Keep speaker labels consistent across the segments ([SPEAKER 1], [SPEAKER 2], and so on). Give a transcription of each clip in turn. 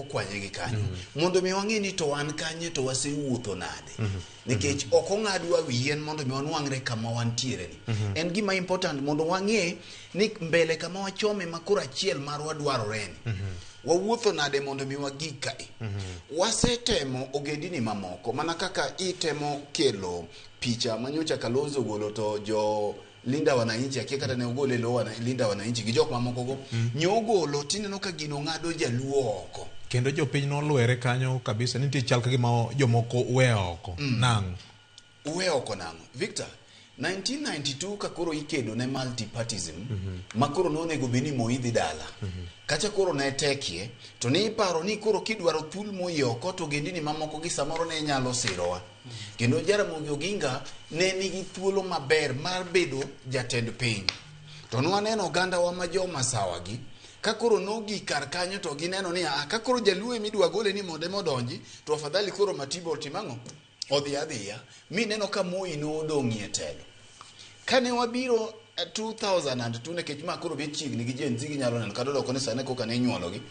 [SPEAKER 1] okwanye gi kanyo mondo mi wang'e ni to wan kanye to wasewuotho nade, nikech ok ong'adwa wi yien mondo mi wanwang're kama wantiere ni. En gima important mondo wang'e ni mbele kama wachome ma koro achiel marwa dwarore ni wawuotho nade mondo mi wagik kae. Wasetemo ogendini mamoko mana kaka itemo kelo picha manyocha Kalonzo ogolo to jo Linda Wananchi, akia kata ne ogole lo Linda Wananchi gi jok mamoko go nyogolo, tineno ka gino ng'ado jaluo oko.
[SPEAKER 2] Kendo jopiny nolwere kanyo kabisa, nitie chal ka gima jomoko we oko nang'o.
[SPEAKER 1] Uwe oko nang'o, Victor? 1992 ka koro ikedo ne multipartism ma koro nonego bed ni Moi dhi dala kacha, koro ne tekie to ne iparo ni koro kidwaro thul Moi oko to ogendini mamoko gi samoro ne nyalo sirowa, kendo Jaramogi Oginga ne nigi thuolo maber mar bedo jatend piny. To nwaneno ogandawa ma jo Masawa gi ka koro nogik kar kanyo to gineno ni, "Ah, ka koro jaluo emidwa gole ni mondo emodonji, to afadhali koro Matiba otim ang'o, odhi adhiya." Mineno ka Moi nodong'ie telo. Kane wabiro 2002, nikech ma koro bet chiegni gi Gen Z, ginyalo neno kata odoko ni sani koka ne inyuologi,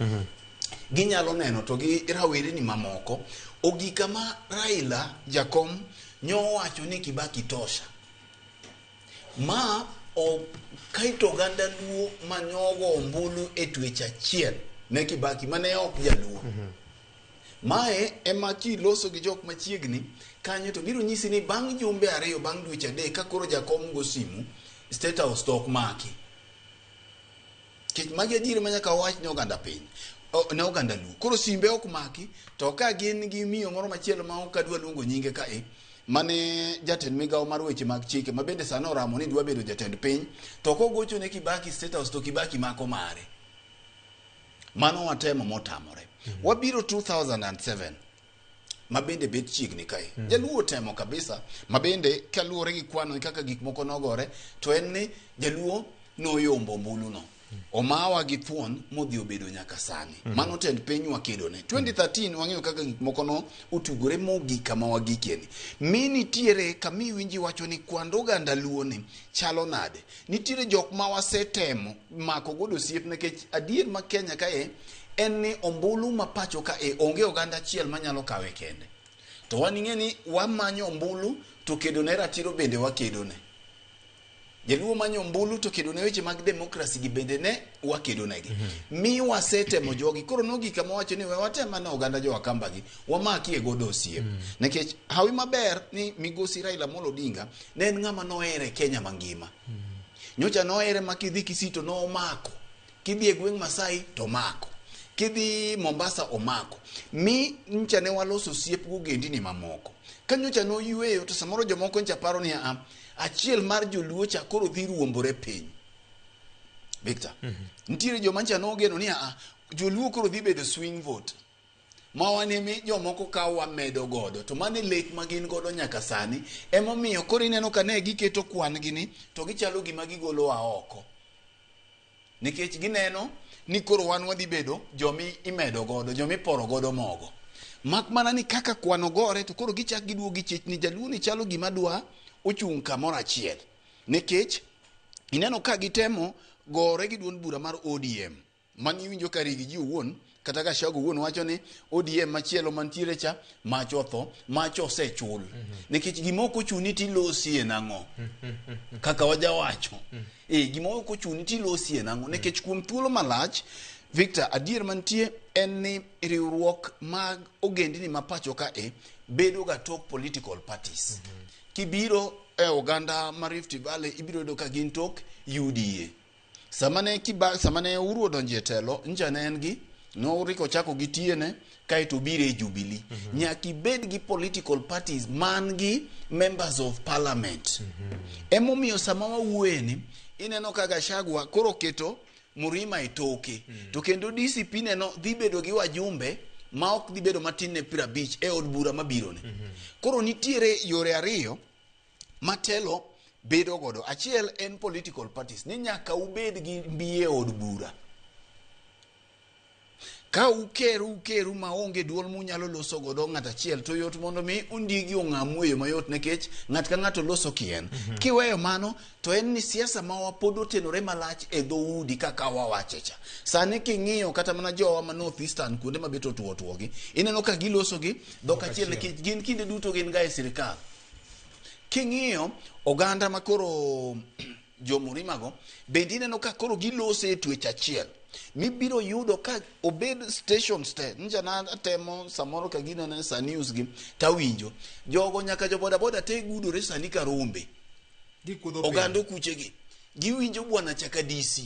[SPEAKER 1] ginyalo neno to gi rawereni mamoko ogik kama Raila jakom nyowacho ni Kibaki tosha ma o kaito oganda Luo manyogo ombulu e twech achiel ne Kibaki mane ok jaluo. Mae ema kiloso gi jok machiegni kanyo to biro nyisi ni bang' jumbe 2, bang' dweche 3, ka koro jakom go simu State House to ok maki. Nikech magi adieri ma nyaka wach ne oganda piny, ne oganda Luo. Koro simbe ok maki, to ka gin gi miyo moro machielo ma ok adwa luongo nyinge kae, mane jatend migawo mar weche mag chike ma bende sani oramo ni dwa bedo jatend piny, to kogocho ne Kibaki State House to Kibaki mako mare. Mano watemo motamore. Wabiro 2007 ma bende bet chiegni kae. Jaluo otemo kabisa ma bende kaluwore gi kwano kaka gik moko nogore to en ni jaluo noyombo ombuluno. Omawa gi thuon modhi obedo nyaka sani. Mano tend piny wakedone. 2013 wang'eyo kaka gik moko no otugore mogik kama wagikieni. Mi nitiere kama iwinji wacho ni kwand oganda Luo ni chalo nade. Nitiere jok ma wasetemo mako godo osiep, nikech adier ma Kenya kae en ni ombulu ma pacho kae onge oganda achiel manyalo kawe kende. To wan ing'e ni wamanyo ombulu to kedo ne ratiro bende wakedone. Jaluo manyo ombulu to kedo ne weche mag demokrasi gi bende ne wakedo negi. Mi wasetemo jogi. Koro nogik kama wacho ni we watem ane oganda jo Akamba gi wamakie godo osiep. Nikech hawi maber ni migosi Raila Amolo Odinga ne en ng'ama nohere Kenya mangima. Nyocha nohere ma kidhi Kisii to nomako. Kidhi e gweng' Masai to omako. Kidhi Mombasa omako. Mi ncha ne waloso osiep gogendini mamoko. Ka nyocha noyweyo to samoro jomoko ncha paro ni a achiel mar joluo cha koro dhi ruombore piny. Victor. Nitiere joma ncha nogeno ni a joluo koro dhi bedo swing vote. Ma wan emi jomoko kawo wamedo godo to mano e lek ma gin godo nyaka sani. Emomiyo koro ineno ka ne giketo kwan gi ni to gichalo gima gigolowa oko. Nikech gineno ni koro wan wadhi bedo jomi imedo godo, jomi iporo godo mogo. Mak mana ni kaka kwan ogore to koro gichak giduogo gichich ni jaluo ni chalo gima dwa ochung' kamoro achiel. Nikech ineno ka gitemo gore gi duond bura mar ODM. Mani iwinjo ka Riggy G owuon kata Gachagua owuon wacho ni ODM machielo mantiere cha mach otho, mach osechul. Nikech gima ok ochuni tilosie nang'o? Kaka wajawacho. Gima ok ochuni tilosie nang'o? Nikech kuom thuolo malach, Victor, adier mantie en ni riwruok mag ogendini ma pacho ka e bedo ga tok political parties. Kibiro e oganda ma Rift Valley ibiro yudo ka gin tok UDA. Sama ne Uhuru odonjo e telo, ncha ne en gi noriko chako gi tiyene kaeto obiro e Jubilee. Nyaka ibed gi political parties man gi members of parliament. Emomiyo sama wawuoye ni ineno ka Gachagua koro keto Murima e toke. To kendo DCP neno dhi bedo gi wajumbe ma ok dhi bedo matin ne 50 e od bura mabiro ni. Koro nitiere yore ariyo matelo bedo godo. Achiel en political parties ni nyaka ubed gi mbi e od bura. Ka ukeru ukeru maonge duol munyalo loso godo ng'at achiel, to yot mondo mi ondigi ong'amu e yo mayot, nikech ng'at ka ng'ato loso kien. Kiweyo mano, to en ni siasa mawa pod otenore malach e dhoudi kaka wawache cha. Sani king'iyo kata mana jowa ma North Eastern, kuonde mabet otuo tuogi, ineno ka giloso gi dhok achiel, nikech gin kinde duto gin ga e sirikal. King'iyo oganda ma koro jomurimago bende, ineno ka koro gilose e twech achiel, mibiro yudo ka obed stations te nja na atemo samoro ka ginene sa news gi tawinjo jogo nyaka jo bodaboda te gudore sani ka rombe.
[SPEAKER 2] Gikuodho piny.
[SPEAKER 1] Oganda okuchegi giwinjo bwana chaka DC.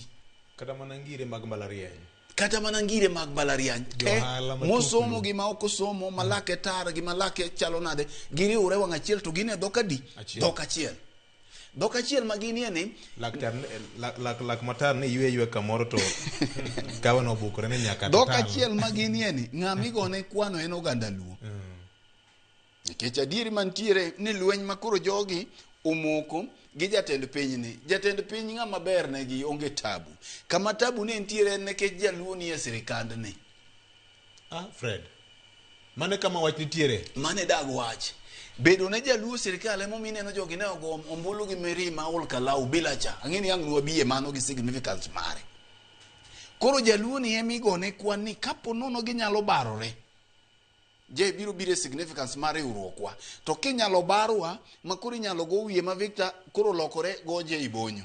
[SPEAKER 2] Kata mana ngire mag mbalariany.
[SPEAKER 1] Kata mana ngire mag mbalariany te.
[SPEAKER 2] Johala matuklu.
[SPEAKER 1] Mosomo gi ma ok osomo, malake tar gi malake chalo nade, giriwre wang' achiel to gin e dhok adi?
[SPEAKER 2] Achiel.
[SPEAKER 1] Dhok achiel, dhok achiel ma ginie ni.
[SPEAKER 2] Laktar lak matar ni ywe ywe kamoro to gavana obukore ni nyaka
[SPEAKER 1] Dhok
[SPEAKER 2] total.
[SPEAKER 1] achiel ma ginie ni ng'ama igone kwano en oganda Luo, nikech adieri mantiere ni lweny ma koro jogi omoko gi jatend piny ni jatend piny ng'ama ber negi onge tabu. Kama tabu ne nitiere en nikech Jaluo ni e sirikandni.
[SPEAKER 2] Ah, Fred, mano e kama wach nitiere.
[SPEAKER 1] Mane dag wach bedo ne Jaluo sirikal emomiyo ineno jogi ne ogo ombulu gi mirima ol kalau bila cha ang'e ni ang' nwabiye mano gi significance mare. Koro Jaluo ni emigone kwan ni kapo nono ginyalo barore je biro biro e significance mar riwruokwa, to kinyalo barwa ma koro inyalo go wiye ma Victor koro olokore go je ibonyo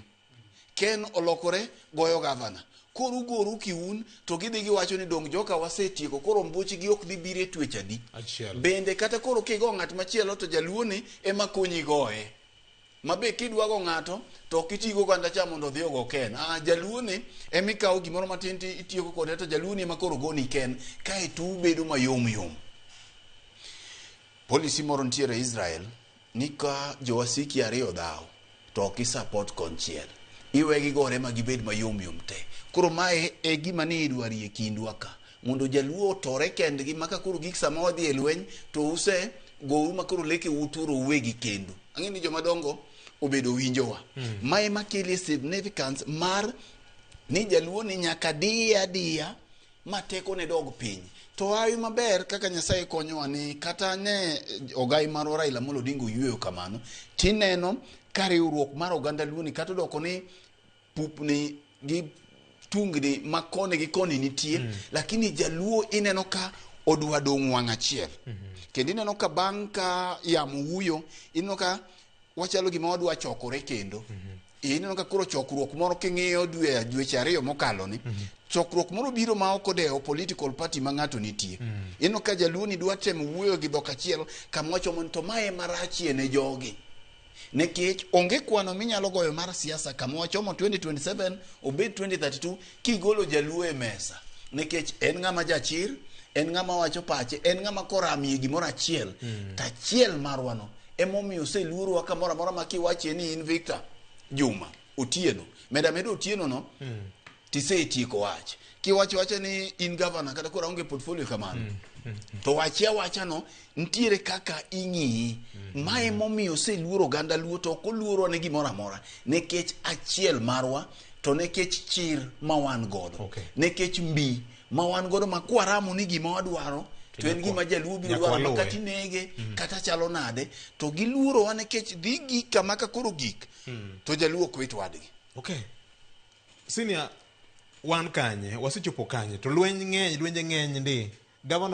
[SPEAKER 1] Ken olokore goyo gavana, koro ugoru kiun to gidhi giwacho ni dong joka wasetieko, koro mbuchgi ok dhi biro e twech adi?
[SPEAKER 2] Achiel.
[SPEAKER 1] Bende kata koro kigo ng'at machielo to Jaluo ni ema konyi goye, mabe kidwa go ng'ato to ok iti go oganda cha mondo odhi ogo Ken. Ah, Jaluo ni ema ikawo gimoro matin to itieko kode, to Jaluo ni ema koro goni Ken, kaeto ubedo mayom yom. Policy moro nitiere Israel ni ka jowasiki ariyo dhaw to ok isupport konchiel, iwegi gore ma gibed mayom yom te. Koro mae e gima ni idwarie kindwa ka mondo Jaluo otore kendgi, maka koro gik sama wadhi e lweny to use gouru ma koro leke uturo uwegi kendu. Ang'e ni joma dongo obedo winjowa. Mae makelie significance mar ni Jaluo ni nyaka diye adiya ma tekone dog piny. To hawi maber kaka Nyasaye konyowa ni kata ne ogai marwa Raila Amolo Odinga oyweyo kamano, tineno ka riwruok mar oganda Luo ni kata odoko ni pupni gi tungni ma koni gi koni nitie, lakini Jaluo ineno ka odwa dong' wang' achiel. Kendo ineno ka bang' ka yamo wuyo, ineno ka wachalo gima wadwa chokore kendo. Ineno ka koro chokruok moro king'iyo dwe dweche 2 mokalo ni, chokruok moro biro ma ok odewo political party ma ng'ato nitie. Ineno ka Jaluo ni dwa temo wuoyo gi dhok achiel kama wachomo ni to mae marachie ne jogi. Nikech onge kwano minyalo goyo mar siasa kama wachomo 2027 obed 2032 kigolo Jaluo e mesa. Nikech en ng'ama jachir, en ng'ama wacho pache, en ng'ama koramie gimoro achiel. Tachiel marwa no emomiyo oseluorowa kamoro amora ma kiwachie ni in Victor Juma Otieno, meda meda Otieno no, tisetieko wach. Kiwacho wacha ni in governor kata koro aonge portfolio kamano, to wachie awacha no nitiere kaka ing'iyi. Mae momiyo oseluoro oganda Luo, to ok oluorwa ne gimoro amora, nikech achiel marwa, to nikech chir ma wan godo, nikech mbi ma wan godo ma kwaramo ni gima wadwaro to en gima Jaluo biro
[SPEAKER 2] nyaka
[SPEAKER 1] dwaro ma
[SPEAKER 2] waluwe.
[SPEAKER 1] kata inege kata chalo nade to giluorowa nikech dhi gik kama ka koro gik to Jaluo ok wit wadgi.
[SPEAKER 2] Okay, senior, wan kanye wasechopo kanye to lweny ng'eny, lwenje ng'eny ndi gavana.